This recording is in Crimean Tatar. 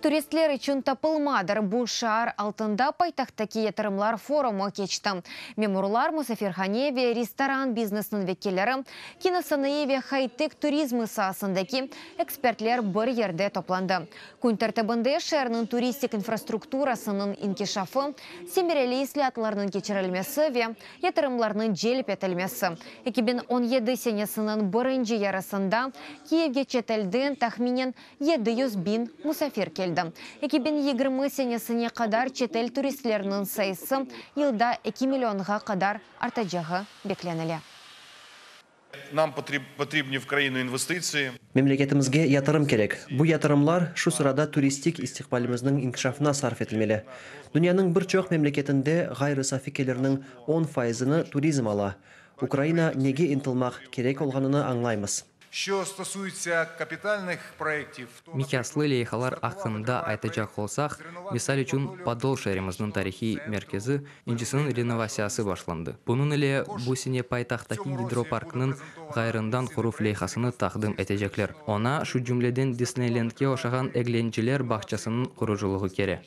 Turistler içün tapılmadır bu şiar altında paytahttaki yatırımlar forumı keçti. Memurlar, musafirhane ve restoran biznesiniñ vekilleri, kinosanayı ve haytek turizmi saasındaki ekspertler bir yerde toplandı. Kün tertibinde şeerniñ turistik infrastrukturasınıñ inkişafı, semereli islâatlarnıñ keçirilmesi ve yatırımlarnıñ celp etilmesi. 2017 senesiniñ birinci yarısında Kiyevge çetelden tahminen 700 biñ musafir keldi. 2020 senesine qadar çetel turistleriniñ sayısı yılda 2 millionğa qadar artacağı beklenile. Нам потрібні в країну інвестиції. Memleketimizge yatırım kerek. Bu yatırımlar, şu sırada turistik istiqbalimizniñ inkişafına sarf etilmeli. Dünyanıñ bir çoq memleketinde ğayrı safi kelirniñ 10 fayızını turizm ala. Ukraina nege ıntılmaq kerek olğanını añlaymız. Що стосується капітальних проєктів, то, Miqyaslı leyhalar aqqında aytacaq olsaq, misal içün, Podol şeerimizniñ tarihiy merkezi incisiniñ renovatsiyası başlandı. Bunıñ ile bu sene paytahttaki gidroparknıñ ğayrıdan quruv leyhasını taqdim etecekler. Oña, şu cümleden, Disneylendke oşağan eglenceler bağçasınıñ qurucılığı kire.